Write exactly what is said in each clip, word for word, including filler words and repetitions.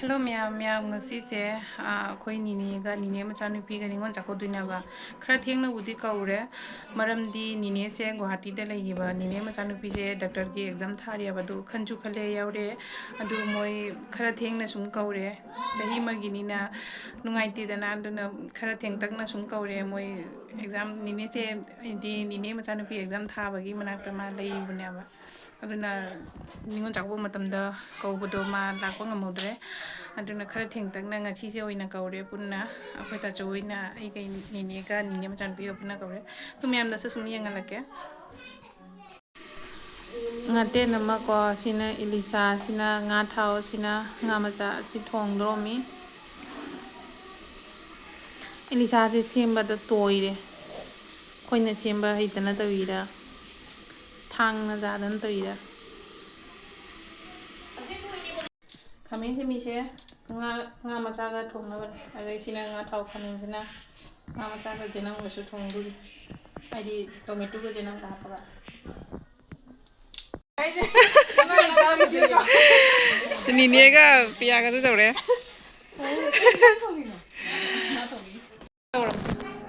Hello ꯃꯌꯥꯝ, ꯃꯌꯥꯝ ꯉꯁꯤꯁꯦ, ꯑꯥ, ꯑꯩꯈꯣꯏ ꯅꯤꯅꯦꯒ, ꯅꯤꯅꯦ ꯃꯆꯥꯅꯨꯄꯤꯒ ꯅꯤꯉꯣꯜ ꯆꯥꯛꯀꯧꯗꯣꯏꯅꯦꯕ꯫ ꯈꯔ ꯊꯦꯡꯅꯕꯨꯗꯤ ꯀꯧꯔꯦ, ꯃꯔꯝꯗꯤ ꯅꯤꯅꯦꯁꯦ ꯒꯨꯋꯥꯍꯥꯇꯤꯗ ꯂꯩꯈꯤꯕ ꯅꯤꯅꯦ ꯃꯆꯥꯅꯨꯄꯤꯁꯦ ꯗꯥꯛꯇꯔꯒꯤ ꯑꯦꯛꯖꯥꯝ ꯊꯥꯔꯤꯑꯕ, ꯑꯗꯨ ꯈꯟꯁꯨ ꯈꯜꯂꯦ ꯌꯥꯎꯔꯦ꯫ ꯑꯗꯨ ꯃꯣꯏ ꯈꯔ ꯊꯦꯡꯅ ꯁꯨꯝ ꯀꯧꯔꯦ, ꯆꯍꯤ ꯑꯃꯒꯤꯅꯤꯅ ꯅꯨꯡꯉꯥꯏꯇꯦꯗꯅ, ꯑꯗꯨꯅ ꯈꯔ ꯊꯦꯡꯇꯛꯅ ꯁꯨꯝ ꯀꯧꯔꯦ꯫ ꯃꯣꯏ ꯑꯦꯛꯖꯥꯝ, ꯅꯤꯅꯦꯁꯦ, ꯍꯥꯏꯗꯤ ꯅꯤꯅꯦ ꯃꯆꯥꯅꯨꯄꯤ ꯑꯦꯛꯖꯥꯝ ꯊꯥꯕꯒꯤ ꯃꯅꯥꯛꯇ ꯃꯥ ꯂꯩꯕꯅꯦꯕ꯫ ꯑꯗꯨꯅ ꯅꯤꯉꯣꯜ ꯆꯥꯛꯀꯧꯕ ꯃꯇꯝꯗ ꯀꯧꯕꯗꯣ ꯃꯥ ꯂꯥꯛꯄ ꯉꯝꯍꯧꯗ꯭ꯔꯦ꯫ ꯑꯗꯨꯅ ꯈꯔ ꯊꯦꯡꯇꯛꯅ ꯉꯁꯤꯁꯦ ꯑꯣꯏꯅ ꯀꯧꯔꯦ ꯄꯨꯟꯅ꯫ ꯑꯩꯈꯣꯏ ꯇꯥꯆꯧ ꯍꯣꯏꯅ ꯑꯩꯒ ꯅꯤꯅꯦꯒ ꯅꯤꯅꯦ ꯃꯆꯥꯅꯨꯄꯤꯒ ꯄꯨꯟꯅ ꯀꯧꯔꯦ꯫ ꯑꯗꯨ ꯃꯌꯥꯝꯗꯁꯨ ꯁꯨꯝ ꯌꯦꯡꯍꯜꯂꯛꯀꯦ꯫ ꯉꯥꯇꯦꯟ ꯑꯃꯀꯣ, ꯁꯤꯅ ꯏꯂꯤꯁꯥ, ꯁꯤꯅ ꯉꯥ ꯊꯥꯎ, ꯁꯤꯅ ꯉꯥ ꯃꯆꯥ, ꯑꯁꯤ ꯊꯣꯡꯗꯣꯔꯝꯃꯤ꯫ ꯏꯂꯤꯁꯥꯁꯦ ꯁꯦꯝꯕꯗ ꯇꯣꯏꯔꯦ꯫ ꯑꯩꯈꯣꯏꯅ ꯁꯦꯝꯕ ꯍꯩꯇꯅ ꯇꯧꯔꯤꯔ, ꯊꯥꯡꯅ ꯆꯥꯗꯅ ꯇꯧꯔꯤꯔ? ꯈꯥꯃꯦꯟ ꯁꯤꯟꯕꯤꯁꯦ ꯉꯥ, ꯉꯥ ꯃꯆꯥꯒ ꯊꯣꯡꯅꯕꯅꯦ꯫ ꯑꯗꯩ ꯁꯤꯅ ꯉꯥ ꯊꯥꯎ, ꯈꯥꯃꯦꯟꯁꯤꯅ ꯉꯥ ꯃꯆꯥꯒ ꯆꯦꯅꯝꯒꯁꯨ ꯊꯣꯡꯗꯣꯔꯤ, ꯍꯥꯏꯗꯤ ꯇꯣꯃꯦꯇꯣꯒ ꯆꯦꯅꯝꯒ ꯍꯥꯞꯄꯒ꯫ ꯅꯤꯅꯦꯒ ꯄꯤꯌꯥꯒꯁꯨ ꯇꯧꯔꯦ꯫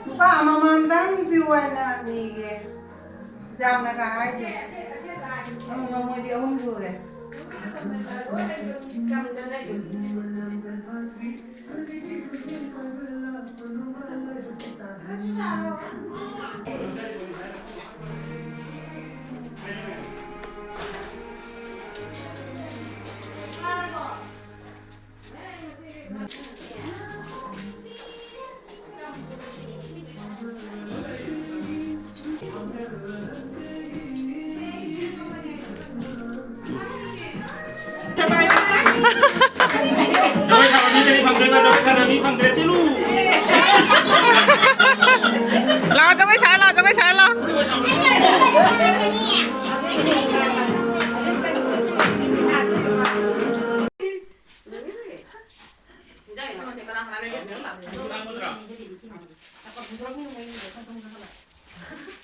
ꯂꯨꯄꯥ ꯑꯃꯃꯝꯗꯪ ꯄꯤꯌꯨ ꯍꯥꯏꯅ ꯅꯤꯒꯦ꯫ ꯌꯥꯝꯅꯒ ꯍꯥꯏꯗꯦ꯫ ꯑꯃꯃꯝ ꯑꯣꯏꯗꯤ ꯑꯍꯨꯝ ꯁꯨꯔꯦ꯫ ꯖꯒꯣꯏ ꯁꯥꯕ ꯃꯤꯗꯗꯤ ꯐꯪꯗꯣꯏꯕ, ꯖꯒꯣꯏ ꯁꯥꯗꯕ ꯃꯤ ꯐꯪꯗ꯭ꯔꯦ, ꯆꯦꯜꯂꯨ! ꯂꯥꯛꯑꯣ, ꯖꯒꯣꯏ ꯁꯥꯔ ꯂꯥꯛꯑꯣ, ꯖꯒꯣꯏ ꯁꯥꯔ ꯂꯥꯛꯑꯣ꯫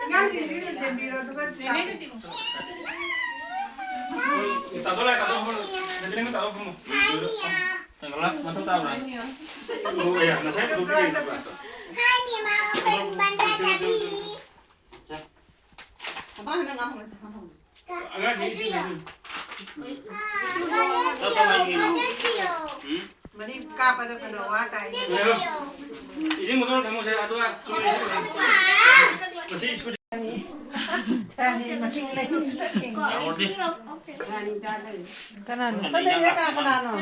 ꯑꯉꯥꯡꯁꯤꯡꯁꯤ ꯌꯦꯡꯁꯤꯟꯕꯤꯔꯣ, ꯑꯗꯨꯒ ꯇꯥꯗꯣ ꯂꯥꯛꯑꯦ, ꯇꯥꯗꯣ ꯐꯝꯃꯣ꯫ ꯇꯥꯗꯣ ꯐꯝꯃꯣ꯫ Glass ꯃꯊꯧ ꯇꯥꯕ꯭ꯔꯥ? ꯑꯣ, ꯑꯦ, ꯉꯁꯥꯏ ꯄꯨꯊꯣꯛꯄꯤꯔꯤꯗꯨ glass ꯇꯣ꯫ ꯍꯥꯏꯅꯦ, ꯃꯥ open ꯕꯟꯗ꯭ꯔꯥ ꯆꯥꯕꯤ꯫ ꯑꯉꯥꯡꯁꯤꯡ ꯏꯁꯤꯡ ꯂꯩꯁꯤꯜꯂꯨ꯫ ꯃꯅꯤꯡ ꯀꯥꯞꯄꯗ ꯀꯩꯅꯣ ꯋꯥ ꯇꯥꯏ꯫ ꯏꯁꯤꯡ ꯕꯣꯇꯜ ꯊꯝꯃꯣꯁꯦ, ꯑꯗꯨꯒ ꯆꯨꯝꯅ ꯏꯁꯤꯡ ꯂꯩꯁꯤꯜꯂꯨ꯫ ꯃꯁꯤ ꯁ꯭ꯀꯨꯜ ꯀꯅꯥꯅꯣ? ꯁꯟꯗꯩꯁꯦ ꯀꯅꯥ ꯀꯅꯥꯅꯣ?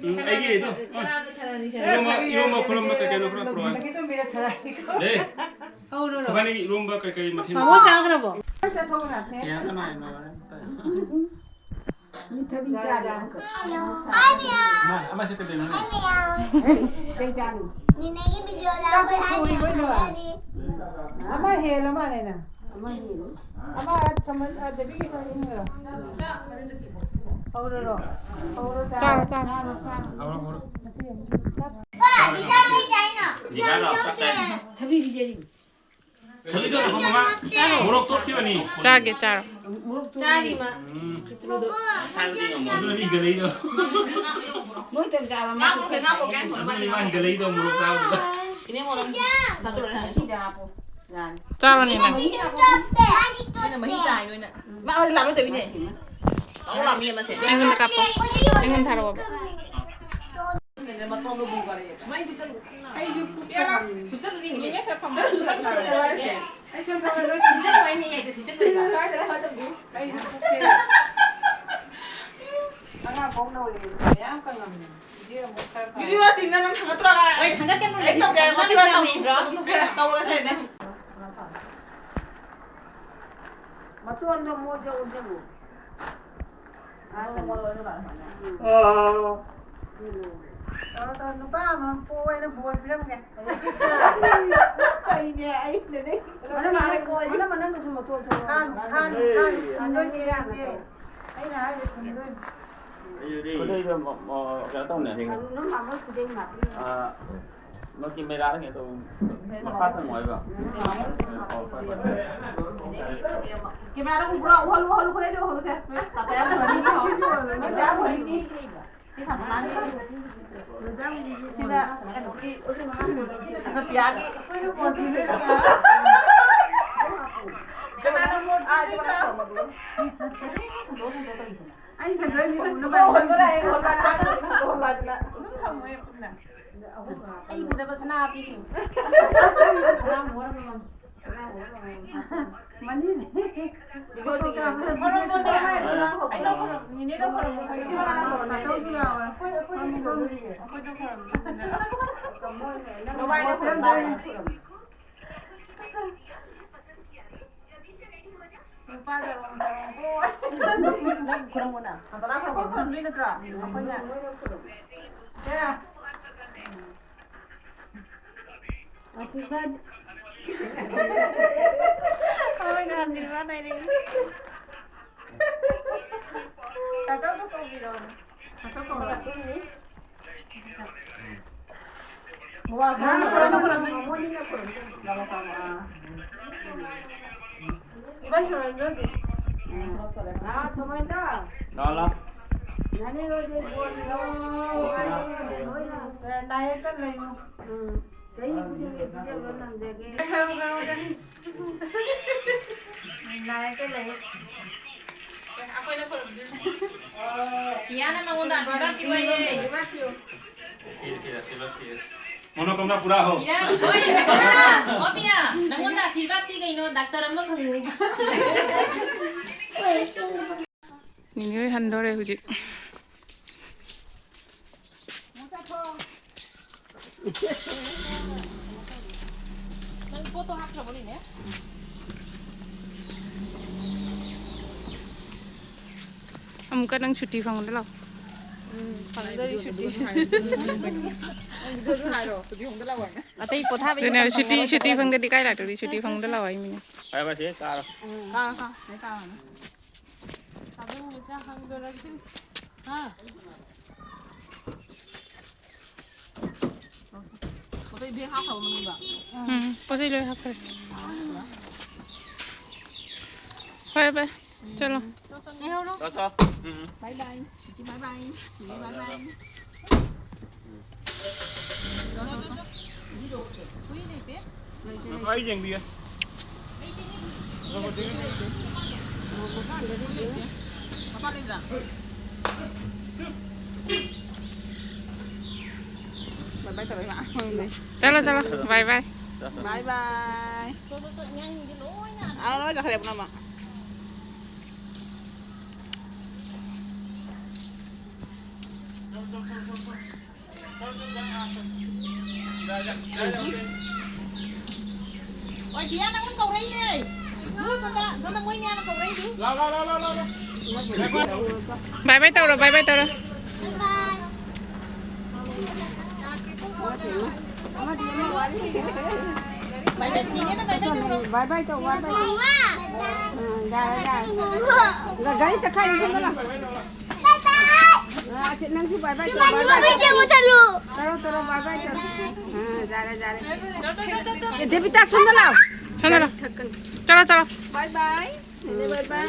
ꯎꯝ, ꯑꯩꯒꯤ ꯑꯗꯣ, ꯑ, ꯏꯔꯣꯝꯕ, ꯏꯔꯣꯝꯕ ꯈꯣꯠꯂꯝꯕ ꯀꯩ ꯀꯩꯅꯣ ꯈꯔ ꯄꯨꯔꯛꯑꯣ꯫ ꯍꯦ, ꯅꯕꯥꯅꯤ ꯏꯔꯣꯝꯕ ꯀꯩ ꯀꯩ ꯃꯊꯦꯜ? ꯃꯥꯃꯣ ꯆꯥꯈ꯭ꯔꯕꯣ? ꯀꯌꯥ ꯀꯅꯥ ꯍꯥꯏꯅꯣ? ꯃꯤ ꯊꯕꯤ ꯆꯥꯔꯦ ꯑꯃꯨꯛꯀ꯫ ꯑꯃ, ꯑꯃꯁꯦ ꯀꯩꯗꯧꯔꯤꯅꯣ? ꯀꯩ ꯆꯥꯅꯣ? ꯆꯥꯛꯇꯣ ꯁꯣꯏꯕꯩꯗꯣ꯫ ꯑꯃ ꯍꯦꯜꯂ ꯃꯥꯜꯂꯦꯅ꯫ ꯑꯃ ꯍꯦꯜꯂꯣ꯫ ꯑꯃ ꯆꯃꯟ-, ꯑ, ꯗꯦꯕꯤꯒꯤ ꯈꯔ ꯏꯟꯈ꯭ꯔꯣ꯫ ꯍꯧꯔꯔꯣ? ꯍꯧꯔꯣ, ꯆꯥꯔꯣ, ꯆꯥꯔꯣ꯫ ꯆꯥꯔꯣ, ꯆꯥꯔꯣ꯫ ꯍꯧꯔꯣ, ꯍꯧꯔꯣ꯫ ꯊꯕꯤ ꯄꯤꯖꯔꯤ꯫ ꯊꯕꯤꯗꯣ ꯂꯥꯛꯄ ꯃꯃꯥ ꯃꯣꯔꯣꯛ ꯇꯣꯠꯈꯤꯕꯅꯤ꯫ ꯆꯥꯒꯦ, ꯆꯥꯔꯣ꯫ ꯆꯥꯔꯤꯃ꯫ ꯎꯝ꯫ ꯑꯗꯨꯅꯅꯤ ꯍꯤꯒꯠꯂꯛꯏꯗꯣ꯫ ꯃꯣꯏ ꯇꯟ ꯆꯥꯕ ꯃꯥ ꯉꯥ ꯄꯨꯔꯛꯀꯦ, ꯉꯥ ꯄꯨꯔꯛꯀꯦ꯫ ꯑꯗꯨꯅꯅꯤ ꯃꯥ ꯍꯤꯒꯠꯂꯛꯏꯗꯣ ꯃꯣꯔꯣꯛ ꯆꯥꯕꯗꯨꯗ꯫ ꯏꯅꯦ ꯃꯣꯔꯣꯛ ꯁꯥꯠꯇꯣꯔꯦ ꯍꯥꯏ꯫ ꯁꯤꯗ ꯍꯥꯞꯄꯣ꯫ ꯌꯥꯔꯦ꯫ ꯆꯥꯔꯣꯅꯦ ꯅꯪ꯫ ꯃꯍꯤ ꯍꯥꯞꯄꯣ꯫ ꯑꯩꯅ ꯃꯍꯤ ꯇꯥꯏ ꯅꯣꯏꯅ꯫ ꯃꯥ ꯍꯣꯏ ꯂꯥꯛꯑꯣꯏ ꯇꯧꯏꯅꯦ꯫ ꯂꯥꯛꯑꯣ ꯂꯥꯛꯃꯤꯅꯦ ꯃꯁꯦ꯫ ꯑꯩꯉꯣꯟꯗ ꯀꯥꯞꯄꯣ꯫ ꯑꯩꯉꯣꯟꯗ ꯊꯥꯔꯛꯑꯣꯕ꯫ ꯑꯩꯁꯨ ꯄꯨꯛꯇ ꯍꯪꯉꯤ꯫ ꯑꯩꯁꯨ ꯄꯨꯛꯇ ꯍꯪꯉꯤ꯫ ꯑꯩꯁꯨ ꯄꯨꯛꯁꯦ ꯑꯉꯥꯡ ꯄꯣꯛ ꯅꯧꯔꯦ꯫ ꯃꯌꯥꯝ ꯀꯪꯉꯝꯃꯦ꯫ ꯏꯆꯦ ꯑꯃꯨꯛ ꯈꯔ ꯐꯔꯦ꯫ ꯚꯤꯗꯤꯑꯣꯁꯤꯡꯗ ꯅꯪ ꯊꯥꯡꯒꯠꯇ꯭ꯔꯣ? ꯍꯣꯏ, ꯊꯥꯡꯒꯠꯀꯅꯨ, ꯑꯩ ꯇꯧꯒꯦ, ꯅꯪ ꯇꯧꯔꯤꯕ꯭ꯔꯣ? ꯇꯧꯔꯁꯦ, ꯅꯪ꯫ ꯃꯇꯣꯟꯗꯣ ꯃꯣꯏꯗ ꯑꯣꯟꯁꯤꯜꯂꯨ꯫ ꯑꯥ꯫ ꯇꯧꯔꯣ, ꯇꯧꯔꯣ, ꯅꯨꯄꯥ ꯑꯃ ꯄꯣꯛꯑꯣ ꯍꯥꯏꯅ ꯕꯣꯔ ꯄꯤꯔꯝꯒꯦ꯫ ꯐꯩꯅꯦ, ꯑꯩꯅꯅꯦ꯫ ꯃꯅꯝ, ꯃꯅꯝ, ꯃꯅꯝ ꯃꯅꯨꯡꯗꯁꯨ ꯃꯇꯣꯟ ꯊꯣꯛꯑꯣ꯫ ꯈꯥꯟ, ꯈꯥꯟ, ꯈꯥꯟꯗꯣꯏꯅꯦ, ꯌꯥꯝꯅ ꯇꯧ꯫ ꯑꯩꯅ ꯍꯥꯏꯁꯦ ꯈꯨꯝꯗꯣꯏꯅꯦ꯫ ꯈꯨꯗꯩꯗꯣ ꯃ-, ꯃ-, ꯀꯩꯅꯣ ꯇꯧꯅꯦ꯫ ꯑꯗꯨ ꯅꯪ ꯃꯥꯃꯣꯏ ꯈꯨꯗꯩ ꯉꯥꯛꯇꯅꯦ꯫ ꯑꯥ, ꯃꯣꯏꯒꯤ ꯃꯦꯔꯥꯗ ꯀꯩꯅꯣ ꯇꯧ-, ꯃꯈꯥ ꯊꯪꯉꯣ ꯍꯥꯏꯕ꯫ ꯎꯝ꯫ ꯑꯣ, ꯍꯣꯏ, ꯍꯣꯏ, ꯍꯣꯏ꯫ ꯀꯦꯃꯦꯔꯥꯗ ꯎꯕ꯭ꯔꯣ? ꯎꯍꯜꯂꯨ, ꯎꯍꯜꯂꯨ, ꯈꯨꯗꯩꯗꯣ ꯎꯍꯜꯂꯨꯁꯦ꯫ ꯇꯥꯇꯥ ꯌꯥꯝ ꯐꯖꯅꯤ꯫ ꯅꯪ ꯌꯥꯝ ꯐꯖꯅꯤ꯫ ꯁꯤꯗ ꯀꯩꯅꯣꯒꯤ ꯅꯨꯄꯤꯌꯥꯒꯤ ꯀꯅꯥꯅ ꯃꯣꯠ ꯄꯤꯔꯤꯕ? ꯑꯩ ꯁꯦꯟꯗꯣꯏ ꯃꯤ ꯎꯅꯕ ꯍꯣꯟꯕ ꯂꯥꯛꯑꯦ, ꯍꯣꯟꯕ ꯂꯥꯛꯑꯦ, ꯍꯣꯟꯕ ꯂꯥꯛꯑꯦ꯫ ꯑꯗꯨꯝ ꯊꯝꯃꯣ ꯄꯨꯟꯅ꯫ ꯑꯩ ꯎꯅꯕ ꯁꯅꯥ ꯄꯤꯔꯤ꯫ ꯁꯅꯥ ꯃꯣꯍꯣꯔ ꯑꯃꯃꯝ꯫ ꯃꯅꯤꯅꯦ꯫ ꯈꯣꯔꯣꯝꯗꯣꯅꯦ꯫ ꯑꯩꯅ ꯈꯣꯔꯣꯝ-, ꯅꯤꯅꯦꯗ ꯈꯣꯔꯣꯝꯕ ꯈꯪꯉꯤ꯫ ꯃꯇꯧꯁꯨ ꯌꯥꯎꯋꯦ꯫ ꯑꯩꯈꯣꯏꯗ ꯈꯣꯔꯣꯝꯕ꯫ ꯃꯣꯕꯥꯏꯜꯗ ꯈꯣꯔꯣꯝꯕ꯫ ꯅꯨꯄꯥ ꯆꯔꯣꯡ ꯆꯔꯣꯡ꯫ ꯑꯣ꯫ ꯅꯪ ꯈꯨꯔꯨꯝꯃꯣꯅ꯫ ꯑꯩꯈꯣꯏ ꯈꯨꯔꯨꯝꯗꯣꯏ ꯅꯠꯇ꯭ꯔꯣ? ꯑꯩꯈꯣꯏꯅ꯫ ꯁꯦ꯫ ꯑꯥꯁꯤꯔꯕꯥꯗ꯫ ꯍꯣꯏꯅꯦ, ꯑꯥꯁꯤꯔꯕꯥꯗ ꯍꯥꯏꯔꯛꯏ꯫ ꯇꯥꯆꯧꯗ ꯀꯧꯕꯤꯔꯛꯑꯣꯅꯦ꯫ ꯇꯥꯆꯧ ꯀꯧꯔꯛꯑꯣ꯫ ꯃꯥꯅ ꯈꯨꯔꯨꯝꯃꯣ, ꯈꯨꯔꯨꯝꯃꯣ꯫ ꯏꯕꯥꯏ ꯁꯣꯔꯦꯟꯗ꯭ꯔꯗꯤ? ꯂꯥꯛꯑꯣ, ꯂꯥꯛꯑꯣ꯫ ꯅꯥꯏ ꯌꯦꯛꯇ ꯂꯩꯌꯨ꯫ ꯎꯝ꯫ ꯆꯍꯤ ꯈꯨꯗꯤꯡꯒꯤ ꯄꯤꯖꯕ ꯉꯝꯖꯒꯦ꯫ ꯅꯥꯏ ꯌꯦꯛꯇ ꯂꯩꯌꯨ꯫ ꯄꯤꯌꯥꯅ ꯅꯉꯣꯟꯗ ꯑꯥꯁꯤꯔꯕꯥꯗ ꯄꯤꯌꯣꯌꯦ꯫ ꯃꯣꯅꯣꯀꯥꯃꯅꯥ ꯄꯨꯔꯥ ꯍꯣ꯫ ꯄꯤꯌꯥ, ꯍꯣꯏ, ꯄꯤꯌꯥ꯫ ꯑꯣ, ꯄꯤꯌꯥ, ꯅꯉꯣꯟꯗ ꯑꯥꯁꯤꯔꯕꯥꯗ ꯄꯤ ꯀꯩꯅꯣ, ꯗꯥꯛꯇꯔ ꯑꯃ ꯐꯪꯉꯨ꯫ ꯅꯤꯅꯦ ꯍꯣꯏ ꯍꯟꯗꯣꯔꯦ ꯍꯧꯖꯤꯛ꯫ ꯅꯪ ꯄꯣꯠꯇꯣ ꯍꯥꯞꯈ꯭ꯔꯕꯣ, ꯅꯤꯅꯦ? ꯑꯃꯨꯛꯀ ꯅꯪ ꯁꯨꯇꯤ ꯐꯪꯕꯗ ꯂꯥꯛꯑꯣ꯫ ꯎꯝ, ꯐꯪꯗꯣꯔꯤ ꯁꯨꯇꯤ꯫ ꯅꯪ ꯚꯤꯗꯤꯑꯣꯁꯨ ꯍꯥꯏꯔꯣ, ꯁꯨꯇꯤ ꯐꯪꯕꯗ ꯂꯥꯛꯑꯣ ꯍꯥꯏꯅ꯫ ꯑꯇꯩ ꯄꯣꯊꯥꯕꯤ ꯑꯗꯨꯅꯦ, ꯃꯇꯝ ꯁꯨꯇꯤ, ꯐꯪꯉꯔꯣꯏ ꯁꯨꯇꯤ ꯐꯪꯗ꯭ꯔꯗꯤ ꯀꯥꯏ ꯂꯥꯛꯇꯣꯔꯤ? ꯁꯨꯇꯤ ꯐꯪꯕꯗ ꯂꯥꯛꯑꯣ ꯍꯥꯏꯃꯤꯅꯦ꯫ ꯐꯔꯦ, ꯐꯔꯦ, ꯁꯤ ꯀꯥꯔꯣ꯫ ꯎꯝ꯫ ꯀꯥꯔꯣ, ꯀꯥꯔꯣ, ꯁꯤ ꯀꯥꯔꯣ꯫ ꯄꯥꯕꯨꯡ ꯃꯆꯥ ꯍꯪꯗꯣꯔꯛꯈꯤꯅꯤ꯫ ꯍꯥ? ꯄꯣꯠ ꯆꯩ ꯕꯦꯒ ꯍꯥꯞꯈ꯭ꯔꯕ ꯃꯅꯨꯡꯗ? ꯎꯝ, ꯄꯣꯠ ꯆꯩ ꯂꯣꯏ ꯍꯥꯞꯈ꯭ꯔꯦ꯫ ꯐꯔꯦ, ꯐꯔꯦ, ꯆꯠꯂꯣ꯫ ꯂꯩꯍꯧꯔꯣ꯫ ꯆꯠ, ꯆꯠ꯫ ꯎꯝ꯫ ꯕꯥꯏ ꯕꯥꯏ꯫ ꯕꯥꯏ ꯕꯥꯏ꯫ ꯕꯥꯏ ꯕꯥꯏ꯫ ꯑꯩ ꯌꯦꯡꯕꯤꯒꯦ꯫ ꯕꯥꯏ ꯕꯥꯏ ꯇꯧꯔꯣ, ꯏꯃꯥ꯫ ꯆꯠꯂꯣ, ꯆꯠꯂꯣ꯫ ꯕꯥꯏ ꯕꯥꯏ꯫ ꯕꯥꯏ ꯕꯥꯏ꯫ ꯑꯥ, ꯂꯣꯏ ꯆꯠꯈ꯭ꯔꯦ ꯄꯨꯝꯅꯃꯛ꯫ ꯍꯣꯏ, ꯗꯤꯌꯥ, ꯅꯪꯉꯣꯟꯗ ꯀꯧꯔꯛꯏꯅꯦ꯫ ꯁꯣꯝꯗ, ꯁꯣꯝꯗ ꯃꯣꯏ ꯃꯌꯥꯝꯅ ꯀꯧꯔꯛꯏꯗꯨ꯫ ꯕꯥꯏ ꯕꯥꯏ ꯇꯧꯔꯣ, ꯕꯥꯏ ꯕꯥꯏ ꯇꯧꯔꯣ꯫ ꯕꯥꯏ ꯕꯥꯏ ꯇꯧ, ꯕꯥꯏ ꯕꯥꯏ ꯇꯧ꯫ ꯎꯝ, ꯌꯥꯔꯦ, ꯌꯥꯔꯦ꯫ ꯒꯥꯔꯤ ꯆꯠꯈꯥꯏꯔꯤ, ꯁꯣꯝꯗ ꯂꯥꯎ꯫ ꯑ, ꯑꯁꯤ ꯅꯪꯁꯨ ꯕꯥꯏ ꯕꯥꯏ ꯇꯧ, ꯕꯥꯏ ꯕꯥꯏ ꯇꯧ꯫ ꯇꯧꯔꯣ, ꯇꯧꯔꯣ, ꯕꯥꯏ ꯕꯥꯏ ꯇꯧꯔꯣ꯫ ꯑ, ꯌꯥꯔꯦ, ꯌꯥꯔꯦ꯫ ꯑꯦ, ꯗꯦꯕꯤꯇꯥ, ꯁꯣꯝꯗ ꯂꯥꯎ꯫ ꯁꯣꯝꯗ ꯂꯥꯎ꯫ ꯆꯠꯂꯣ, ꯆꯠꯂꯣ꯫ ꯕꯥꯏ ꯕꯥꯏ꯫ ꯕꯥꯏ ꯕꯥꯏ꯫